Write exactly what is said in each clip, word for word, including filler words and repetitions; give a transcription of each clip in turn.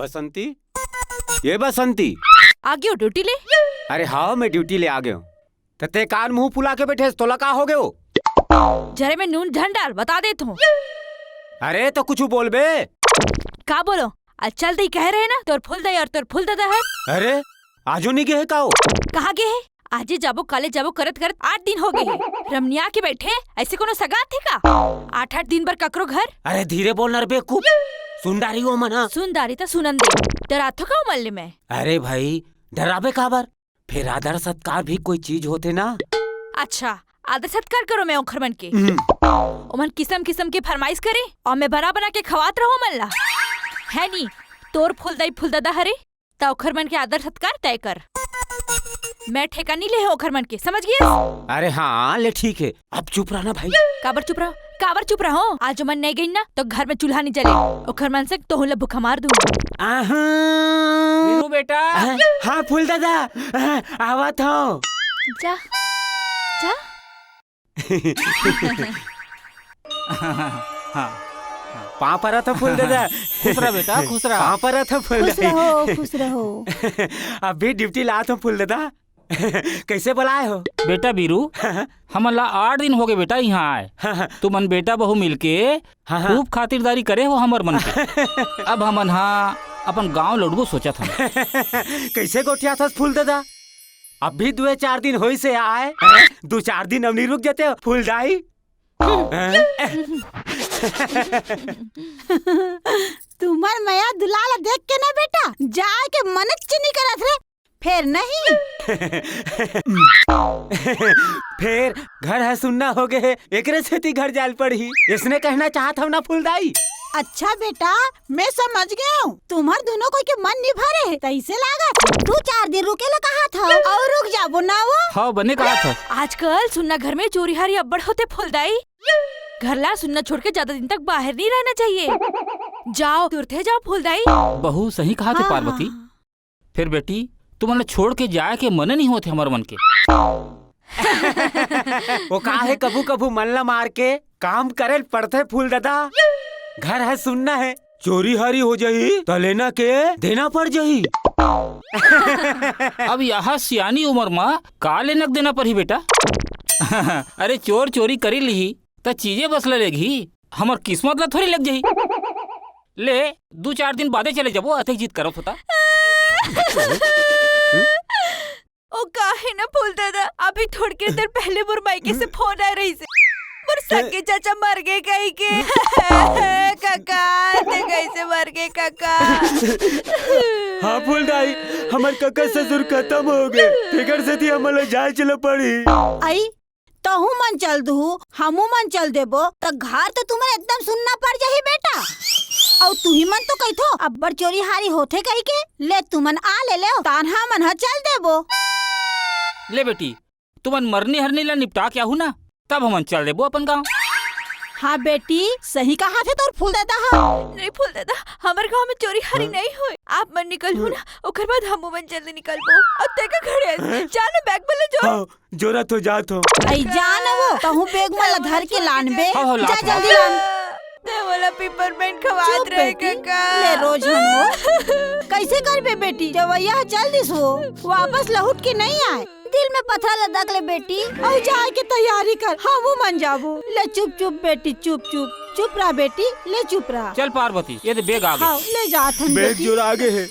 बसंती, ये बसंती। आ गयो ड्यूटी ले? अरे हाँ, मैं ड्यूटी ले आ गयो। त ते कान मुंह फुला के बैठे हस, तोला का हो गयो? जरे में नून झन डाल, बता देत हूँ। अरे तो कुछ बोलबे। का बोलो? आज चल दई कहे रहे ना, तोर फूल दई और तोर फूल ददा है। अरे आजो नहीं गए का वो? कहाँ गए है? आजे जाबो काले जाबो करत करत आठ दिन हो गए है। रमनिया के बैठे, ऐसे कोनो सगा थे का? आठ आठ दिन बर ककरो घर? अरे धीरे बोल ना रे बेवकूफ, सुन डारी वो मन ह। सुन डारी त सुनन दे, डराथो का उमर ले मैं? अरे भाई, डराबे काबर? फिर आदर सत्कार भी कोई चीज होथे ना। अच्छा, आदर सत्कार करो मैं ओखर मन के। हम्म। ओमन किसम किसम के फरमाइश करे और मैं बना बना के खवात रहूं मन ला। है नी, तोर फुलदाई फुलददा हरे, त ओखर मन के आदर सत्कार तय कर। मैं ठेका नी ले हूं ओखर मन के, समझ गियस? अरे हाँ, ले ठीक है, अब चुप रह ना भाई। काबर चुप रहो, काबर चुप रहो? आज ओमन नहीं गई ना, तो घर में चूल्हा नहीं जले। ओखर मन से तोहू ला भूखा मार दूंगी। आहू। वीरू बेटा। हाँ, हाँ, फूल दादा। हाँ, आवत हूँ। जा, जा। हाँ, हाँ। पाँव परत हूँ फूल दादा। खुश रह बेटा, खुश रह। पाँव परत हूँ फूल खुश दादा। रहो, खुश रहो। अभी ड्यूटी लात हूँ फूल दादा। कैसे बुलाए हो? बेटा बीरू, हाँ, हाँ। हमन ला आठ दिन हो गए बेटा यहाँ आए। हाँ, हाँ। तुमन बेटा बहू मिलके हाँ, हाँ। खूब खातिरदारी करे हो हमर मन के। अब हमन हा अपन गांव लौटबो सोचत हन। कैसे गोठियाथस फूल दादा? अभी दुए चार दिन होइस हे आए, दू चार दिन अउ नहीं रुक जाते हो फूल दाई? तुमर मया दुलाल देख के ना बेटा, जाए के मनच नहीं करत रे। फेर नहीं। फेर घर ह सुन्ना हो गए हे, एकरे सेती घर जाल पड़ही। इसने कहना चाहत हव ना फूलदाई? अच्छा बेटा, मैं समझ गया हूँ। तुम्हर दोनों कोई के मन नहीं भरे हे, तैसे लागत। दू चार दिन रुके ला कहा था और रुक जाबो ना वो। हाँ, बने कहा था। आजकल सुन्ना घर में चोरी हारी अब्बड़ होते फूलदाई। घर ला सुन्ना छोड़ के ज्यादा दिन तक बाहर नहीं रहना चाहिए। जाओ, तुरते जाओ फूलदाई। बहू सही कहा थे हाँ, पार्वती। हाँ। फिर बेटी, तुमन ला छोड़ के जाए के मने नहीं होत हे हमर मन के। वो का हे, कभू कभू मन ला मार के काम करे ल पड़थे फूल दादा। घर ह सुन्ना हे, चोरी हारी हो जाही त लेना के देना पड़ जाही। अब यहा सियानी उमर मा का लेना के देना पड़ही बेटा? अरे चोर चोरी करी लिही त चीजे बस ल लेगही, हमर किस्मत ला थोड़ी लेग जाही। ले, दू चार दिन बादे चले जाबो, अतेक जिद करत होता। ओ काहे ना फूल दादा, अभी थोड़के देर पहले मोर मायके से फोन आए रहिस हे। मोर सगे चाचा मर गए कही के। काका, ते कैसे मर गए काका? हाँ फूल दाई, हमर कका ससुर खत्म हो गए, तेकर सेती हमन ला जाए चला पड़ी। आई, तहू मन चल दुहू, हमू मन चल देबो, त घर तो तुमन एकदम सुन्ना पड़ जाही बेटा। अउ तुही मन तो कहिथो, अब्बड़ चोरी हारी होथे कही के, ले तुमन आ ले लेव, तान हमन ह चल देबो। ले बेटी, तुमन मरनी हरनी ला निपटा के आहू ना, तब हमन चल देबो अपन गांव। हाँ बेटी, सही कहा थे तोर फूल दादा हा। नहीं फूल दादा, हमर गांव में चोरी हारी हाँ। नहीं होय। आप मन निकलहू ना, ओकर बाद हमू मन जल्दी निकलबो। अब तेका खड़े हस, जा ना बैग में ले जो। हाँ, जोरत हो जात हो। अई जा ना वो, तहूँ बैग में ला धर के लानबे। हाँ, हाँ, जा लात, जल्दी लात। लान। ते मोला पिपरमेंट खवात चुप रहे बेटी, काका। ले रोज हम वो। कैसे करबे बेटी, जवैया चल दिस वो, वापस लहुट के नहीं आए। दिल में पथरा लदक ले बेटी, अउ जाए के तैयारी कर, हमू मन जाबो। ले चुप चुप बेटी, चुप चुप, चुप रह बेटी, ले चुप रह। चल पार्वती, ये दे बैग आ गए। हाँ, ले जात हन बैग बेटी। जोर आ गए है।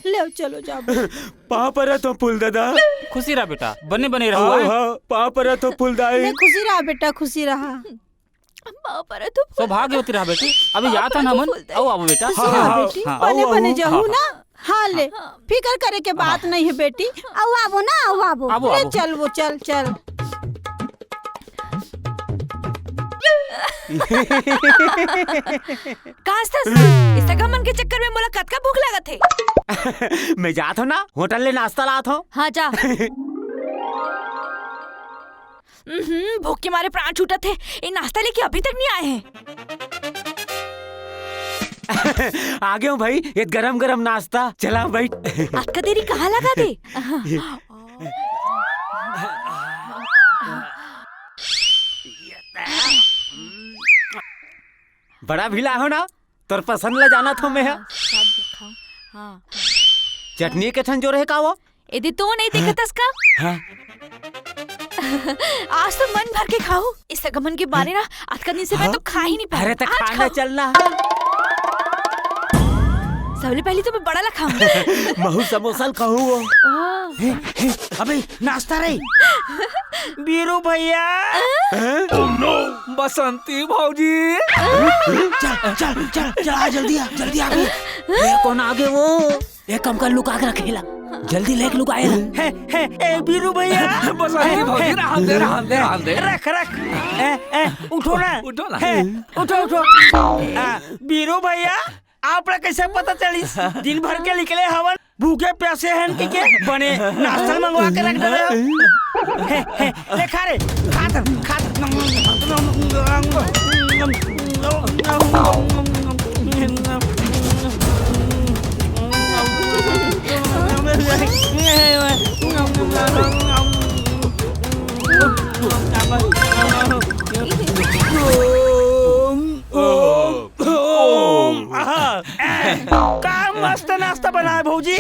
ले चलो जाबो। पाँव परत हो फूल दादा। खुशी रह बेटा, बने बने रहो, हाँ, हैं? हाँ, पाँव परत हो फूल दाई। ले खुशी रह बेटा, खुशी रह। पाँव परत हो फूल दादा। सौभाग्यवती रह बेटी, अभी पाँव जात हन परत हो हमन, फूल दाई। अउ आबो बेटा। खुशी रह हाँ, बेटी, हाँ, बने हाँ, बने हाँ, जहू हाँ। ना। हाँ ले, हाँ। फिकर करे के बात हाँ। नहीं है बेटी। अउ आबो ना, अउ आबो। आबो, ले आबो। चल वो, चल, चल। का हंसथस? ए सगा मन के चक्कर में मोला कतका भूख लागत हे। मैं जात हूँ ना, होटल ले नाश्ता लात हूँ। हाँ जा। उहुं, भूख के मारे प्राण छूटत हे। ए नाश्ता लेके अभी तक नहीं आए हैं। आ गए हूँ भाई, ये गरम गरम नाश्ता। चला बैठ। अतका देरी कहाँ लगा दे? बड़ा भीला हो ना, तोर पसंद ला जाना थो मैं ह। हाँ, सब दिखाओ। हाँ। चटनी के ठन जोर हे का वो? एदे तो नहीं देखतस का? हाँ। आज तो मन भर के खाहू। इस सगमन के बारे ना, अतका दिन से मैं तो खा ही नहीं पाया। अरे, तो आज खाना खाऊं। चलना। सबले पहले तो मैं बड़ा ला खाऊं। महू समोसा ल खाहूं वो। हाँ। हे, हे, अबे, नाश्ता रे। बीरू भैया। हैं? बसंती भौजी। चल, चल, चल, चल, आ, जल्दी आ, जल्दी आ बे। फेर कोन आगे वो? एक काम कर, लुका के रख एला। जल्दी लेके लुका एला। हे, हे, ए, बीरू भैया। बसंती भौजी, रहन दे, रहन दे, रहन दे। रख, रख। ए, ए, उठो ना। उठो ना। हे, उठो, उठो। आ, बीरू भैया, आप ला कैसे पता चलिस? दिन भर के निकले हवन, भूखे प्यासे हन कि के? बने नाश्ता मंगवा के रख दे। हे, हे, ले खा रे, खा त, खा त। ओम, आहा, का मस्त नाश्ता बनाए भौजी।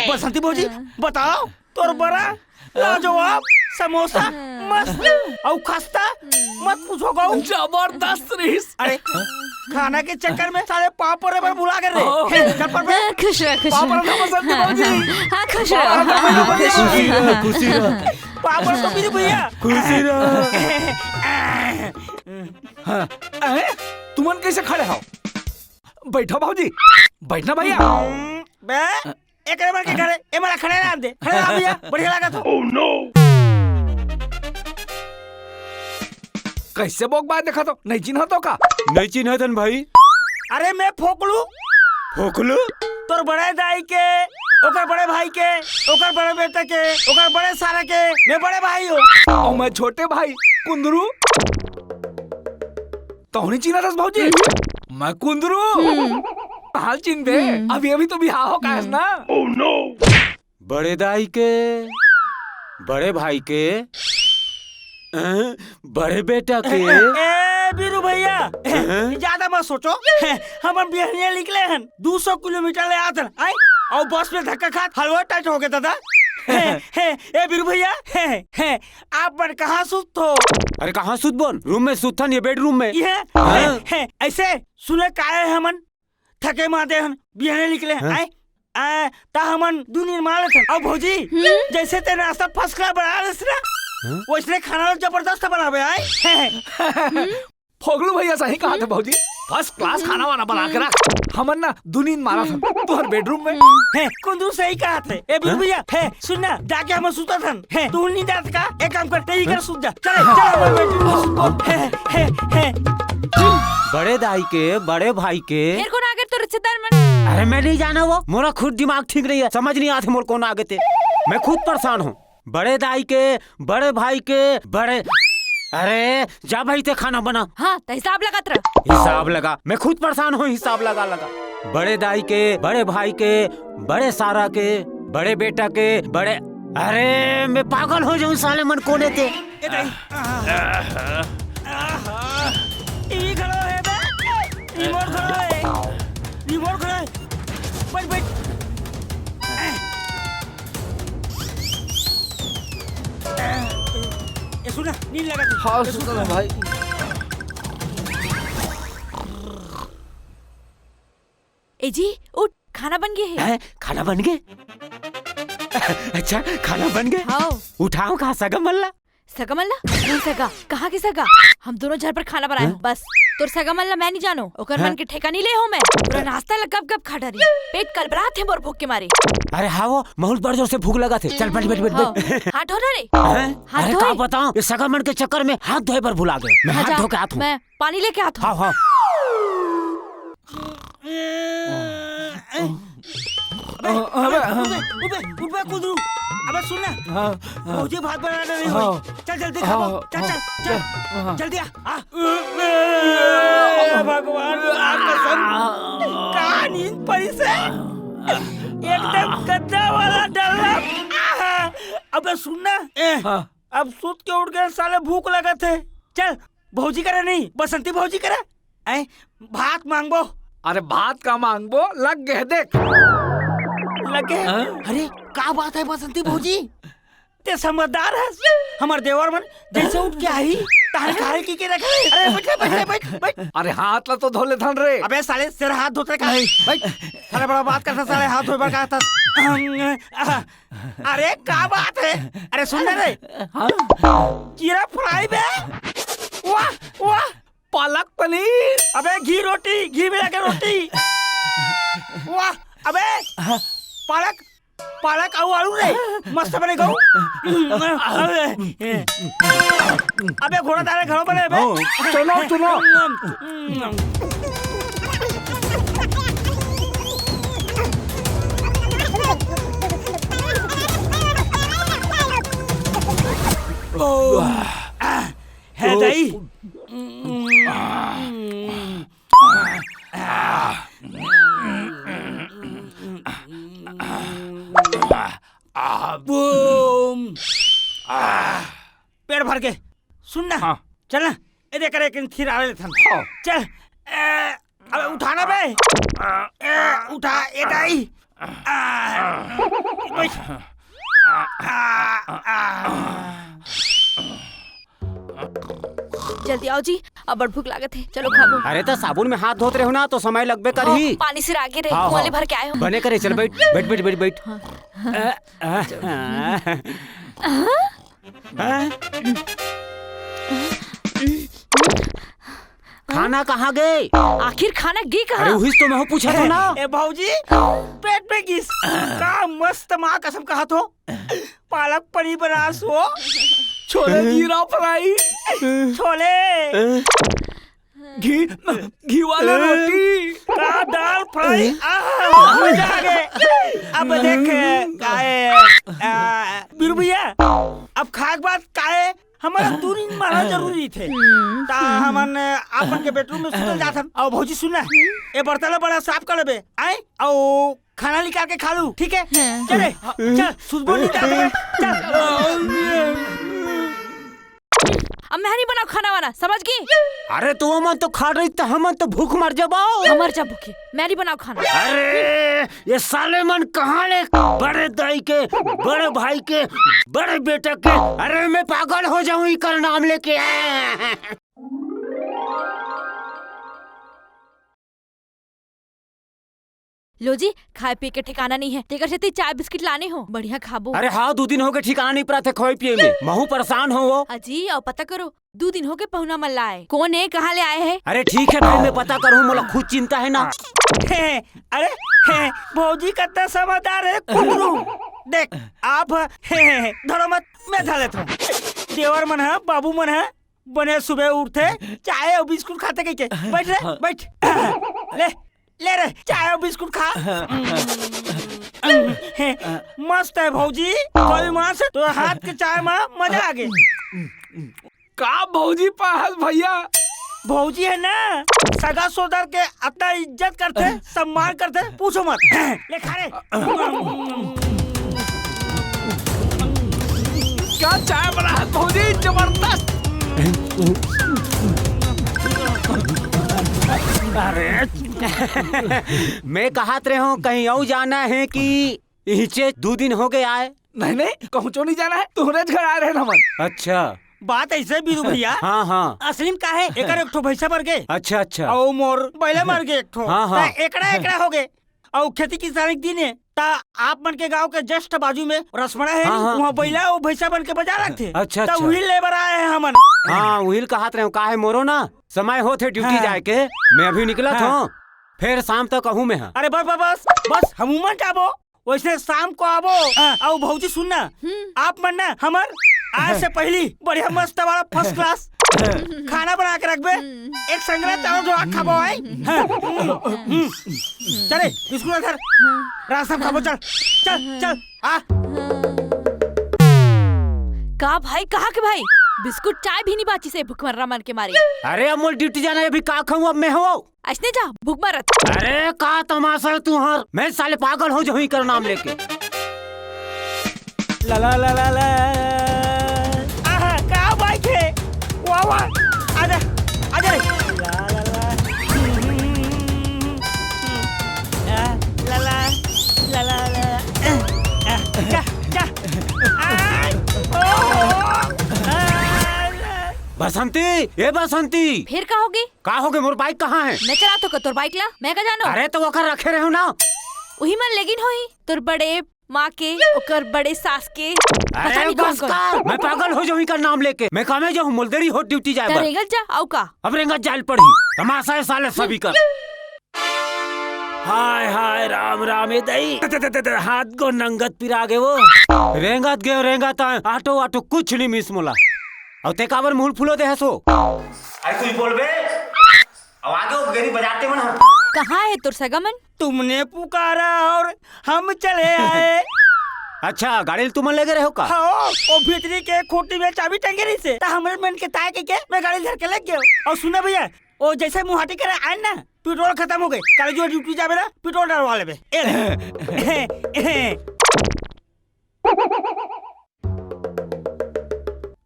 बसंती भौजी, बताओ, तोर बड़ा लाजवाब समोसा, मस्त, अउ खस्ता, मत पूछो गौ। जबरदस्त रहिस। अरे, खाना के चक्कर में साले पाँव परे बर भुला गे रे। हाँ। हे, चल पर बे। खुश रहो, खुश रहो। पाँव परे ना बसंती भौजी। हाँ, खुश रहो। पाँव परे ना बसंती भौजी। खुशी रहो, खुशी रहो। पाँव परे तो मेरे भैया। खुशी रहो। हाँ। अरे, तुमन कैसे खड़े हो? बैठो भौजी, बैठना भैया। बे, एकरे मन के घरे, ए मोला खड़े रहन दे, खड़े रह भैया, बढ़िया लागत हो। Oh no! कैसे बोक बाय देखा तो, नहीं चिन्हा तो का? नहीं चिन्हा थन भाई। अरे मैं फोकलू। फोकलू? तोर बड़े दाई के, ओकर बड़े भाई के, ओकर बड़े बेटा के, ओकर बड़े सारा के, मैं बड़े भाई हूँ। और मैं छोटे भाई कुंदरू। तोहनी चिन्हा थस भौजी? मैं कुंदरू। हम्म। हाल चिन्ह दे। हम्म। अभी, अभी तो बिहाव हो कायस ना। Oh no! बड़े दाई के, बड़े भाई के, अ, बड़े बेटा के। ए, बीरू भैया, हैं? ज्यादा मत सोचो। हमन बिहनिया निकले हन, दू सौ किलोमीटर ले आत हन, आई? अउ बस में धक्का खात हलवा टाइट हो गया दादा। हे, हे, ए बीरू भैया, हे, हे, आप मन कहाँ सुत हो? अरे कहाँ सुत बोन? रूम में सुत हन, ये बेडरूम में। ये? हाँ। हे, हे, ऐसे सुने काहे हमन थके मादे हन, बिहने निकले हन, हैं? आए? आ, ता हमन दू नींद मार लेथन। अउ भौजी, हम्म? जैसे ते नाश्ता फर्स्ट क्लास बना लेस ना, हैं? वैसने खाना जबरदस्त बनाबे, आए? हम्म? फोगलू भैया सही कहा था भौजी, फर्स्ट क्लास खाना वाना बना के रख। हमन ना दू नींद मारथन तुहर बेडरूम में। हे, कुंदरू सही कहा थे। ए बीरू हैं? भैया, हे, सुन ना, जाके हमन सुतथन। हे, तू नींद आत का? एक काम कर, तेही कर सुत जा। चल, चल, हमर बेटी को सुत। हे, हे, हे। बड़े दाई के, बड़े भाई के। फेर कोन आगे तो रिश्तेदार मन? अरे मैं नहीं जाना वो, मोला खुद दिमाग ठीक नहीं है, समझ नहीं आते मोर कोन आगे ते। मैं खुद परेशान हूँ। बड़े दाई के, बड़े भाई के, बड़े, अरे जा भाई ते खाना बना। हाँ, तो हिसाब लगात रह। हिसाब लगा, मैं खुद परेशान हूँ हिसाब लगा लगा। बड़े दाई के, बड़े भाई के, बड़े सारा के, बड़े बेटा के, बड़े, अरे मैं पागल हो जाऊं साले मन कोने ते। ए दाई। आहा। आहा। टीवी खड़ा है बे। रिमोट खड़ा है। रिमोट खड़ा है। बैठ, बैठ। ए सुन ना, नींद लगा तू। हाँ, ए सुन सुन ना ना। भाई। ए जी, उठ, खाना बन गए है। हैं? खाना बन गए? अच्छा, खाना बन गए? हाँ। उठाओ कहाँ सगा मन ला? सगा मन ला? नहीं सगा। कहाँ के सगा? हम दोनों झर पर खाना बनाए हैं? बस, तोर सगा मन ला मैं नहीं जानो। ओकर हैं? मन के ठेका नहीं ले हो मैं। पूरा नाश्ता ला गप गप खा डरी। पेट कलबरात है मोर भूख के मारे। अरे हाँ वो, बहुत बड़ जोर से भूख लगा थे। चल, बैठ, बैठ, बैठ, हाँ। बैठ। हाथ धो ना रे। हैं? हाथ अरे धोए। का बताऊं, ये सगा मन के चक्कर में हाथ धोए पर भुला गए। मैं हाँ, हाथ जा, धो के आत हूँ। मैं पानी लेके आत हूँ। हाँ, हाँ। अबे, अबे, अबे, अबे, अबे, कुंदरू। अबे, सुन ना। हाँ, हाँ। भौजी भात बना रही हाँ। होई। चल, जल्दी खा। हाँ, चल, हाँ, चल, चल। हाँ। जल्दी आ, आ। ए, भगवान, आ कसम। का नींद पड़ी से? एकदम गद्दा वाला डल्ला। आहा। अबे, सुन ना। ए, हाँ। अब सुत के उठ गए, साले भूख लगत है। चल, भौजी करे नहीं, बसंती भौजी करे। ऐ, भात मांगबो। अरे भात का मांगबो, लग गए देख। लगे। हाँ? अरे, का बात है बसंती भौजी? ते समझदार हस। हमर देवर मन जैसे उठ के आही, तहन खाए की के रखे। अरे, बैठ, बैठ, बैठ, बैठ। अरे, हाथ ला तो धो ले धन रे। अबे साले, सिर हाथ धोते का? नहीं। बैठ। साले, बड़ा बात करता साले, हाथ धोए बर का था। अरे, का बात है? अरे, सुन ना रे। हाँ? जीरा फ्राई बे। वाह, वाह। पालक पनीर। अबे, घी रोटी, घी मिला के रोटी। वाह। अबे, पालक, पालक अउ आलू रे, मस्त बने गो। अबे, अबे, घोड़ा तारे घरो बने बे। हाँ, चलो, चलो। ओ, है दाई। बूम। पेट भर के। सुन ना। हाँ। चल ना। ए, देख रे, एक थिर आवे लेथन। हाँ। चल। ए, अबे उठा ना बे। ए, उठा, ए दाई। आ, बैठ। आ, आ। जल्दी आओ जी, अब्बड़ भूख लागत हे, चलो खाबो। अरे त साबुन में हाथ धोत रहो ना, तो समय लगबे करही। हाँ, पानी सिर आगे रे, हाँ, कुआं ले हाँ। भर के आए हो। बने करे, चल बैठ, बैठ, बैठ, बैठ, बैठ। हाँ। अ, अ, हाँ। हाँ? खाना कहाँ गे? आखिर खाना गे कहाँ? अरे उही तो मैं पूछत हो ना। ए भौजी, पेट में गिस। का मस्त माँ कसम कहत हो। पालक पनीर बनास हो, छोले जीरा फ्राई, छोले, घी, घी वाला रोटी, का दाल फ्राई, आहा, मजा आ गए। अब देख, काहे, आ, बीरू भैया, अब खाए के बाद काहे हमारा दू नींद मारा जरूरी थे। ता हमन आपन के बेडरूम में सुतल जाथन। अउ भौजी सुन ना, ए बर्तन ला बड़ा साफ कर लेबे, आए? अउ खाना निकाल के खा लू, ठीक है? हाँ। चल रे, चल, सुतबो नहीं जात है, चल। अब मैं नहीं बनाओ खाना वाना, समझ गई? अरे तो मन तो खा रही, तो हमन तो भूख मर जाबो। हम मर जा भूखे, मैं नहीं बनाओ खाना। अरे ये साले मन कहाँ ले बड़े दाई के, बड़े भाई के, बड़े बेटा के, अरे मैं पागल हो जाऊं इकर नाम लेके। लो जी, खाए पिए के ठिकाना नहीं है, तेकर सेती चाय बिस्किट लाने हो, बढ़िया खाबो। अरे हाँ, दू दिन हो गए ठिकाना नहीं पड़ा थे खाए पिए में, महू परेशान हो वो। अजी, अउ पता करो, दू दिन हो गए पहुना मन ला आए, कौन है, कहाँ ले आए है? अरे ठीक है भाई, मैं पता करूँ, मोला खुद चिंता है ना। हे, अरे, हे, भौजी कतना समझदार है, कुकरू। देख, आप, हे, हे, हे, धरो मत, मैं धर लेता हूँ। देवर मन है, बाबू मन है, बने सुबह उठथे, चाय अउ बिस्कुट खाथे कहिके। बैठ रे, बैठ। ले, ले रे, चाय अउ बिस्कुट खा। मस्त है भौजी, कल मां से तोर हाथ के चाय मा मजा आ गे। का भौजी पाहल भैया? भौजी है ना, सगा सोदर के अतना इज्जत करथे, सम्मान करथे, पूछो मत। ले खा रे। का चाय बना है भौजी, जबरदस्त। अरे मैं कहत रहे हूँ, कहीं अउ जाना है कि इहिचे दू दिन हो गए आए? नहीं, नहीं, कहूँचो नहीं जाना है, तुहरेच घर आए रहे हमन। अच्छा। बात ऐसे बीरू भैया। हाँ, हाँ। असली में का है, एकर एक ठो भैंसा मर गए। अच्छा, अच्छा। अउ मोर बइला मर गए एक ठो। हाँ, हाँ। त एकड़ा, एकड़ा हो गए। अउ खेती किसानी के दिन है, त आप मन के गांव के just बाजू में रसमड़ा है, हाँ, हाँ। वहाँ बइला अउ भैंसा मन के बाजार रखथे। अच्छा, त अच्छा। उही ले बर आए हैं हमन। हाँ, उही ल कहत रहे हूँ, का है मोरो ना, समय होत है ड्यूटी हाँ। जाए के, मैं अभी निकलत हाँ। हूँ, फिर शाम तक कहूँ मैं हाँ। अरे बस, बस, बस, बस, हम उमन जाबो। वैसे शाम को आबो। हाँ। अउ भौजी सुन ना, हम्म। आप मन ना हमर आए से पहली बढ़िया मस्त वाला first class खाना बना के रखबे। हम्म। एक संगला चावल जो खाबो है। हाँ। हम्म। चले, बिस्कुट धर। हाँ। रास्ता में खाबो, चल, चल, हाँ। चल, आ। हाँ। का भाई, कहाँ के भाई? बिस्कुट चाय भी नहीं बाची से भुखमर्रा मन के मारे। अरे अमोल, ड्यूटी जाना है, अभी का खाऊं अब मैं हो? अइसने जा, भूख मरत। अरे, का तमाशा है तुहर? मैं साले पागल हो जाऊं इकर नाम लेके। ला, ला, ला, ला, ला। आहा, का बाइक है? वाह, वाह। आजा, आजा रे। ला, ला, ला। आ, ला, ला, ला, ला, ला। बसंती, ए बसंती। फेर का होगे? का होगे? मोर बाइक कहाँ हे? मैं चलाथों का तोर बाइक ला, मैं का जानों? अरे त ओकर रखे रहेंव ना। उही मन लेगिन होही, तोर बड़े माँ के, ओकर बड़े सास के, पता अरे नहीं कौन बस कौन। कर, मैं पागल हो जाहूँ एकर नाम लेके। मैं कामे जाहूँ, मोला देरी होत ड्यूटी जाए त बर। रेंगत जा, अउ का? अब रेंगत जाए ल पड़ही, तमाशा हे साले सभी कर। हाय हाय राम राम ए दई। त, त, त, त, त, हाथ गो नंगत पिरा गे वो। रेंगत गेंव, रेंगत आएंव, आटो वाटो कुछ नहीं मिस मोला। अउ ते काबर मुंह फुलो दे हस वो? अरे कुछ बोलबे? अउ आगे वो गरीब बजाते मन ह। कहाँ हे तोर सगा मन? तुमने पुकारा और हम चले आए। अच्छा, गाड़ी ल तुमन लेगे रहेव का? हाँ, वो भीतरी के खूंटी में चाबी टंगे रहिसे, त हमरे मन के ताय के, के मैं गाड़ी धर के लेग गेंव। अउ सुन ना भैया, वो जइसे मुहाटी करे आएन ना, पेट्रोल खतम होगे, काली जो ड्यूटी जाबे ना, पेट्रोल डलवा लेबे। ए ले।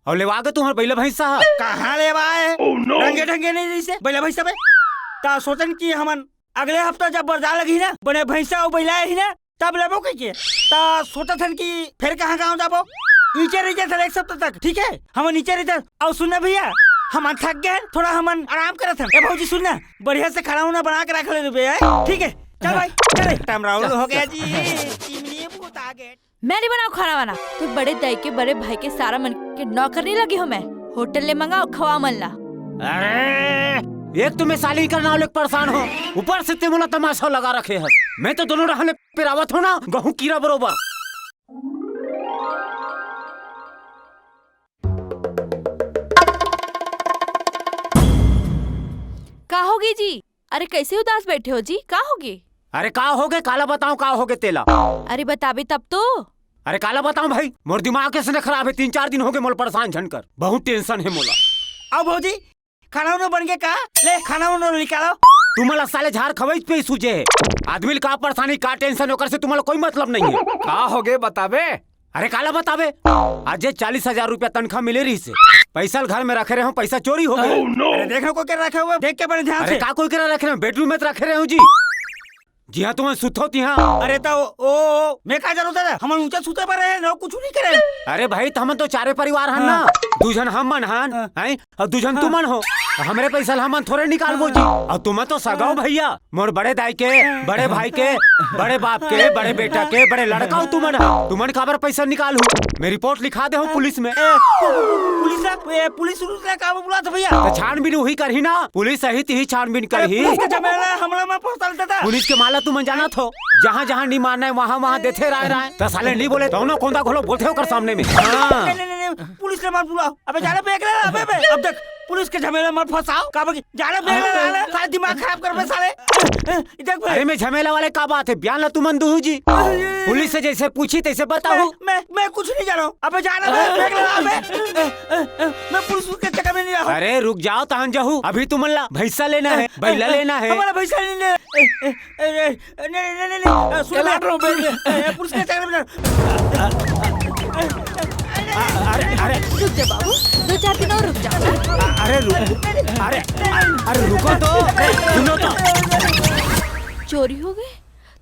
अउ लेवा गे तुंहर बइला भइँसा ह? कहाँ लेवा आए? रंगे ढंगे नहीं रहिसे बइला भइँसा बे। त सोचन कि हमन अगले हफ्ता जब बरजा लगही ना, बने भइँसा अउ बइला आही ना, तब लेबो कहिके। त सोचत हन कि फेर कहाँ गाँव जाबो। इचे रहिते एक सप्ताह तक, ठीक हे? हमन इचे रहिते। अउ सुन ना भैया, हमन थक गे हन, थोड़ा हमन आराम करत हन। ए भौजी सुन ना, बढ़िया से खाना उना बना के रख ले बे, हैं? ठीक हे, चल भाई, चल। टमराउल हो गया जी, चिमनी भूत आ गए। मैं नहीं बनाओं खाना वाना, तोर बड़े दाई के, बड़े भाई के सारा मन के नौकर नहीं लगी हूँ मैं। होटल ले मंगा अउ खवा मन ला। अरे, एक तो मैं साली कर नाव लेके परेशान हों, ऊपर से ते मोला तमाशा लगा रखे हस। मैं तो दोनों डहर ले पिरावत हों ना, गहूं कीरा बरोबर। का होगे जी? अरे, कइसे उदास बइठे हो जी? का होगे? अरे, का होगे? काला बताओं, का होगे तेला? अरे, बताबे तब तो। अरे, काला बताओं भाई, मोर दिमाग अइसने खराब हे, तीन चार दिन होगे मोला परेशान झन कर, बहुत tension हे मोला। अउ भौजी, खाना उना बन गे का? ले, खाना उना निकालो। तुमन ला साले झार खवई पे सूझे हे। आदमी ला का परेशानी, का tension, ओकर से तुमन ला कोई मतलब नहीं हे। का होगे बताबे? अरे काला बताबे, आज ये चालीस हजार रुपया तनखा मिले रहिसे, पइसा ल घर में रखे रहेंव, पइसा चोरी होगे। अरे देख ना कोई करा रखे हों, देख के बने ध्यान से। अरे का कोई करा रखे रहेंव, bedroom में तो रखे रहेंव जी। जिहां तुमन सुतथव तिहां। अरे त ओ, ओ, मैं का जानों दादा, हमन ऊंचा सुते बर रहेन, कुछ नहीं करे। अरे भाई, त हमन तो चारे परिवार हन ना, हाँ। दू झन हमन हन, हाँ। हैं? अउ दू झन हाँ। तुमन हो, हमरे पइसा ल हमन थोरे निकालबो जी। हाँ। अउ तुमन तो सगा हो हाँ। भइया, मोर बड़े दाई के, हाँ। बड़े भाई के, बड़े बाप के, बड़े बेटा के, बड़े लड़का हो तुमन ह। तुमन काबर पइसा निकालहू? मैं रिपोर्ट लिखा दे हूँ हाँ। पुलिस में। ए, पु-, पु-, पु-, पुलिस ला, ए, पुलिस उलिस ला काबर बुलात हो भइया? त छानबीन उही करही ना, पुलिस आही तिही छानबीन अरे, करही। पुलिस के झमेला हमला म फंसा लेता था। पुलिस के माला तुमन जानत हो, जहाँ जहाँ नहीं मारना हे, वहाँ वहाँ देथे राय राय। त साले नहीं बोले, दोनों कोंदा घलो बोलथे ओकर सामने में। हाँ। नहीं, नहीं, नहीं, नहीं, पुलिस ले मत बुलाओ। अबे जा ना, बैग ले ला, अबे, अबे, अब देख, पुलिस के झमेला मत फंसाओ। का बकी? जा ना, बैग ले ला, ले, साले दिमाग खराब करबे, साले। ए, ए, देख बे। अरे, मैं झमेला वाले का बात हे, बयान ला तुमन दूहू जी। अरे। पुलिस से जइसे पूछी, तइसे बताहू। मैं, मैं, मैं कुछ नहीं जानों। अबे जा ना, बैग, बैग ले ला, अबे। ए, ए, ए, मैं पुलिस के चक्कर में नहीं रहूँ। अरे, रुक जाओ, तहन जाहू। अभी तुमन ला भइँसा लेना हे, बइला लेना हे। हमला भइँसा नहीं ले। ए, ए, अरे, नहीं, नहीं, नहीं, नहीं, नहीं, अ, सुन ना। चला रहा हूँ, बैठ ले। ए, ए, पुलिस के चक्कर में ना। अरे, अरे। रुक जा बाबू, दो चार दिन और रुक जा। अरे, रुक, अरे, अरे, रुको तो, सुनो तो। चोरी होगे?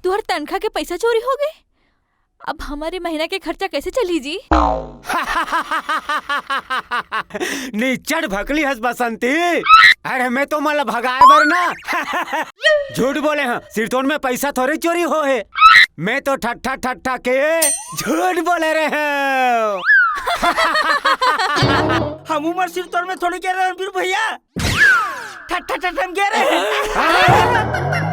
तुंहर तनखा के पइसा चोरी होगे? अब हमरे महीना के खर्चा कइसे चलही जी? निच्चट भकली हस बसंती। अरे मैं तो मन ला भगाए बर ना। झूठ बोले हँव, सिरतोन में पइसा थोरे चोरी होहे। मैं तो ठट्ठा ठट्ठा के झूठ बोले रहेंव। हमू मन सिरतोन में थोड़ी गे रहेन वीर भइया। ठट्ठा ठट्ठा में गे रहेन।